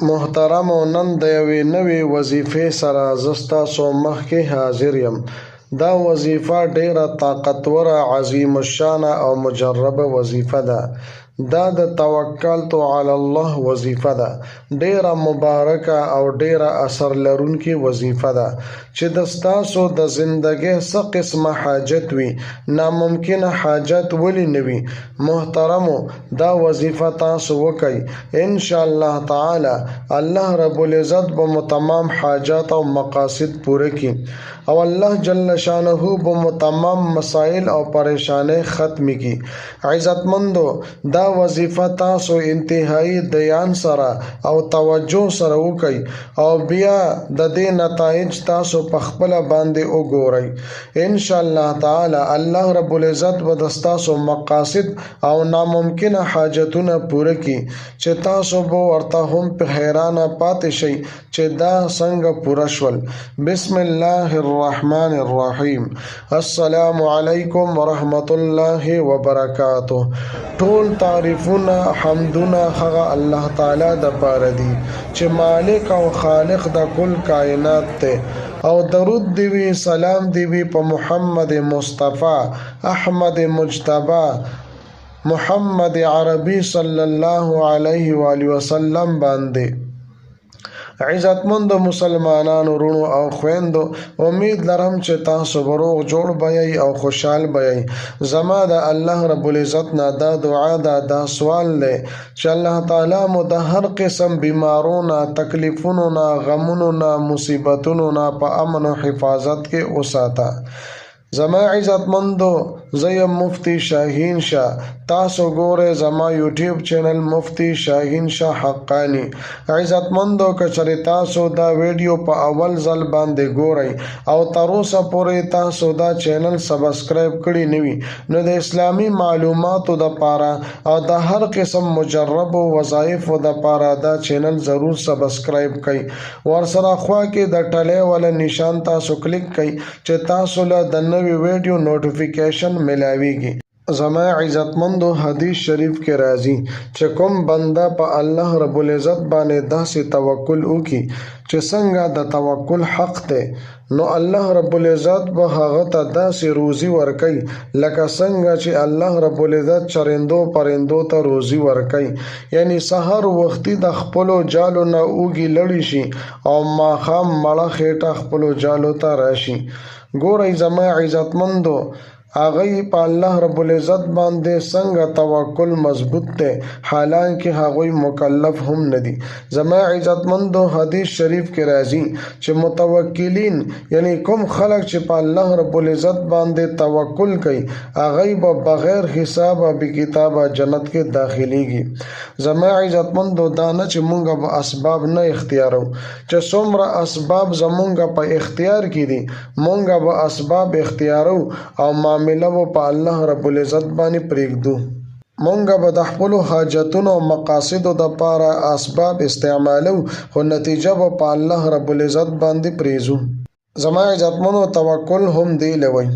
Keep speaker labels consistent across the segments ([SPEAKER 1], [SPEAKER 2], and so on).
[SPEAKER 1] محترمو نن د یوې نوې وظیفې سره زه ستاسو مخکې حاضر یم. دا وظیفه ډیره طاقتوره، عظیم الشانه او مجربه وظیفه ده. دا د توکلت علی الله وظیفه ده، ډیره مبارکه او ډیره اثر لرونکې وظیفه ده چې د ستاسو د زندګۍ څه قسمه حاجت وي، ناممکنه حاجت ولې نه وي. محترمو دا وظیفه تاسو وکئ، ان شاء الله تعالی الله رب العزت به مو تمام حاجات او مقاصد پوره کړي او الله جل شانه به مو تمام مسائل او پریشانۍ ختمې کړي. عزتمندو دا وظیفه تاسو انتهایی دیان سره او توجه سره وکئ او بیا د دې نتایج تاسو په خپله باندې وګورئ. ان شاء الله تعالی الله رب العزت به د ستاسو مقاصد او ناممکنه حاجتونه پوره کړي چې تاسو به ورته هم په حیرانه پاتې شئ چې دا څنګه پوره شول. بسم الله الرحمن الرحیم. السلام علیکم ورحمت الله وبرکاته. ټول تعریفونه حمدونه هغه الله تعالی د پاره دي چې مالک او خالق د کل کائنات ته، او درود دی وي سلام دی وي په محمد مصطفی احمد مجتبی محمد عربي صلی الله علیه وآله وسلم باندې. عزتمند مسلمانانو وروڼو او خویندو، امید لرم چې تاسو به روغ جوړ به یئ او خوشحال به یئ. زما د الله رب العزت نه دا دعا ده، دا سوال دی چې الله تعالی مو د هر قسم بیمارو نه، تکلیفونو نه، غمونو نه، مصیبتونو نه په امن او حفاظت کې وساته. زما عزتمندو، زه یم مفتی شاهین شاه. تاسو ګورئ زما یوټیوب چینل مفتی شاهین شاه حقانی. عزتمندو، که چېرې تاسو دا ویډیو په اول ځل باندې ګورئ او تر اوسه پورې تاسو دا چینل سبسکرایب کړی نه وي، نو د اسلامي معلوماتو دپاره او د هر قسم مجربو وظایفو دپاره دا چینل ضرور سبسکرایب کړئ. ورسره خوا کې د ټلی والا نشان تاسو کلیک کړئ چې تاسو له د نوې ویډیو نوټیفیکیشن ملاویږي. زما عزتمندو، حدیث شریف کې راځي چې کوم بنده په الله رب العزت باندې داسې توکل وکړي چې څنګه د توکل حق دی، نو الله رب العزت به هغه ته داسې روزي ورکوي لکه څنګه چې الله رب العزت چرندو پرندو ته روزي ورکوي. یعنی سهار وختي د خپلو جالو نه اوږي لړې شي او ماښام مړه خېټه خپلو جالو ته راشي. ګورئ زما عزتمندو، هغوی په الله رب العزت باندې څنګه توکل مضبوط دی، حالانکه هغوی مکلف هم نه دي. زما عزتمندو، حدیث شریف کې راځي چې متوکلین، یعنی کوم خلک چې په الله رب العزت باندې توکل کوي، هغوی به بغیر حسابه بې کتابه جنت کې داخلیږي. زما عزتمندو، دا نه چې مونږ به اسباب نه اختیارو، چې څومره اسباب زمونږ په اختیار کې دي مونږ به اسباب اختیارو او معامله به په الله رب العزت باندې پرېږدو. مونږ به د خپلو حاجتونو او مقاصدو دپاره اسباب استعمالو، خو نتیجه به په الله رب العزت باندې پرېږدو. زما عزتمنو، توکل هم دی لوی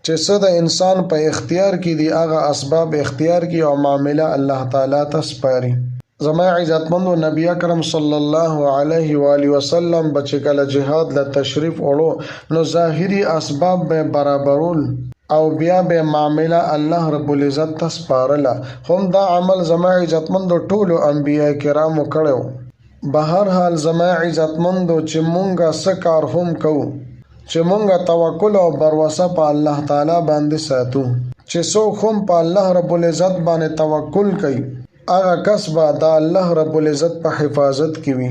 [SPEAKER 1] چې څه د انسان په اختیار کې دي هغه اسباب اختیار کړي او معامله الله تعالی ته سپاري. زما عزتمندو، نبی اکرم صلی الله علیه وآله وسلم به چې کله جهاد له تشریف وړو، نو ظاهري اسباب به برابرول او بیا به معامله الله رب العزت ته سپارله. هم دا عمل زما عزتمندو ټولو انبیاء کرامو کړی و. بهرحال زما عزتمندو، چې مونږه څه کار هم کوو، چې مونږه توکل او باروسه په الله تعالی باندې ساتو، چې څوک هم په الله رب العزت باندې توکل کوي، هغه کس به د الله رب العزت په حفاظت کې وي.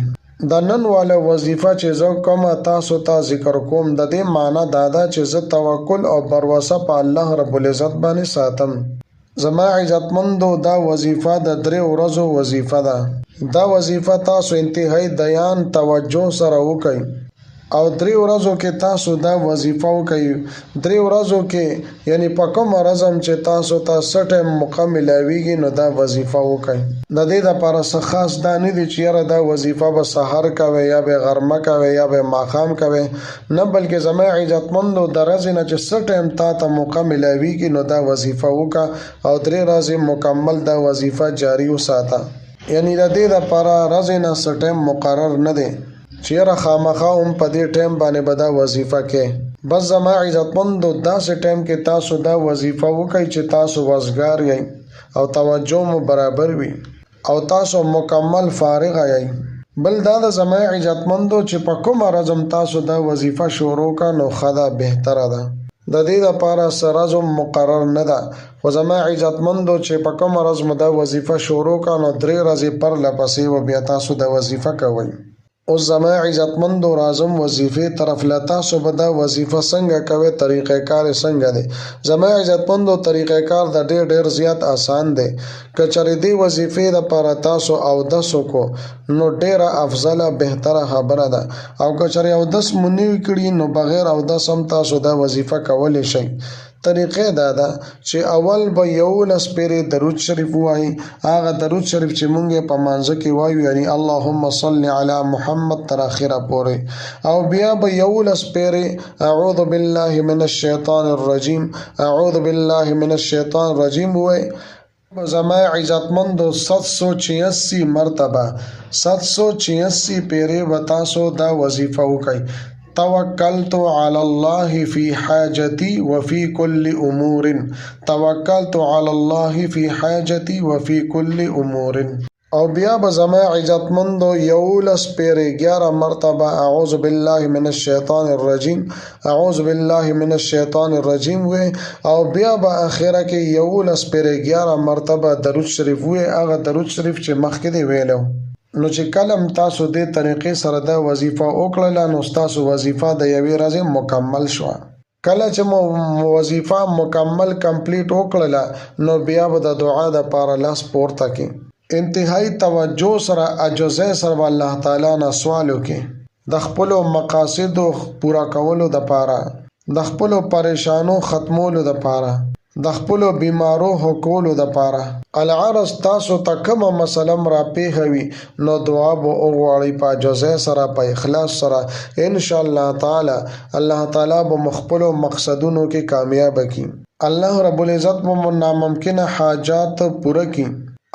[SPEAKER 1] د نن والا وظیفه چې زه کومه تاسو ته ذکر کوم، د دې معنی دا ده چې زه توکل او باروسه په الله رب العزت باندې ساتم. زما عزتمندو، دا وظیفه د درې ورځو وظیفه ده. دا وظیفه تاسو انتهایی دیان توجه سره وکئ او درې ورځو کې تاسو دا وظیفه وکئ. درې ورځو کې یعنی په کومه ورځ هم چې تاسو ته څه ټایم موقع ملاویږي نو دا وظیفه وکئ. د دې دپاره څه خاص دا نه دي چې یاره دا وظیفه به سهار کوې یا به غرمه کوې یا به ماښام کوې، نه، بلکې زما عزتمندو، د ورځې نه چې څه ټایم تا ته موقع ملاویږي نو دا وظیفه وکړه او درې ورځې مکمل دا وظیفه جاري وساته. یعنی د دې لپاره ورځې نه څه ټایم مقرر نه دی چې یاره خامخا هم په دې ټایم باندې به دا وظیفه کې. بس زما عزتمندو، داسې ټایم کې تاسو دا وظیفه وکئ چې تاسو وزګار یئ او توجه مو برابر وي او تاسو مکمل فارغ یئ. بل دا د زما عزتمندو چې په کومه ورځ هم تاسو دا وظیفه شروع کړه نو ښه ده، بهتره ده. د دې لپاره څه ورځ هم مقرر نه ده، خو زما عزتمندو چې په کومه ورځ مو دا وظیفه شروع کړه نو 3 ورځې پرله پسې به بیا تاسو دا وظیفه کوئ. اوس زما عزتمندو راځم وظیفې طرف له. تاسو به دا وظیفه څنګه کوئ، طریقه کار یې څنګه دی؟ زما عزتمندو طریقه کار د ډېر ډېر زیات آسان دی. که چېرې دې وظیفې دپاره تاسو اودس وکړو نو ډېره افضله بهتره خبره ده، او که چېرې اودس مو نه وي کړي نو بغیر اودس هم تاسو دا وظیفه کولی شئ. طریقه دا ده چې اول به 11 پیرې درود شریف ووایي، هغه درود شریف چې مونږ یې په مانځه کې وایو، یعنی اللهم صل علی محمد تر اخره پورې، او بیا به 11 پیرې اعوذ بالله من الشیطان الرجیم، اعوذ بالله من الشیطان الرجیم ووایي. زما عزتمندو 786 مرتبه، 786 پیرې به تاسو دا وظیفه وکئ. توکلت علی الله فی حاجتی وفی کل امور، توکلت علی الله فی حاجتی وفی کل امور. او بیا به زما عزتمندو 11 پیرې 11 مرتبه اعوذ بالله من الشیطان الرجیم، اعوذ بالله من الشیطان الرجیم وی، او بیا به اخره کې 11 پیرې 11 مرتبه درود شریف وی، هغه درود شریف چې مخکې دی ویلو. نو چې کله هم تاسو دې طریقې سره دا وظیفه وکړله نو ستاسو وظیفه د یوې ورځې مکمل شوه. کله چې مو وظیفه مکمل کمپلیټ وکړله نو بیا به د دعا دپاره لاس پورته کړئ. انتهایی توجه سره عاجزۍ سره به الله تعالی نه سوال وکړئ د خپلو مقاصدو پوره کولو دپاره، د خپلو پریشانو ختمولو دپاره، د خپلو بیمارو ښه کولو دپاره. العرض تاسو ته کومه مسله هم راپېښه وي نو دعا به وغواړئ په عاجزۍ سره، په اخلاص سره، انشاءالله تعالی الله تعالی به مو خپلو مقصدونو کې کامیابه کړي. الله رب العزت به مو ناممکنه حاجات پوره کړي.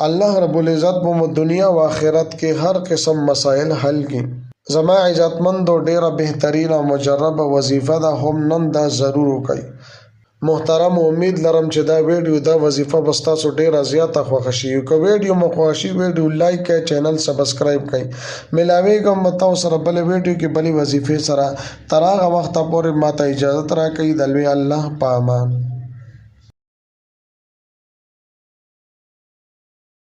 [SPEAKER 1] الله رب العزت به مو دنیا او آخرت کې هر قسم مسایل حل کړي. زما عزتمندو ډېره بهترینه او مجربه وظیفه ده، هم نن دا ضرور وکړئ. محترم، امید لرم چې دا ویډیو دا وظیفه به ستاسو ډېره زیاته خوښه شي. که ویډیو مو خوښه شي ویډیو لایک کړئ، چینل سبسکرایب کړئ. ملاویږم به تاسو سره بلې ویډیو کې بلې وظیفې سره. تر هغه وخته پورې ماته اجازت راکړئ. د لوی الله په امان.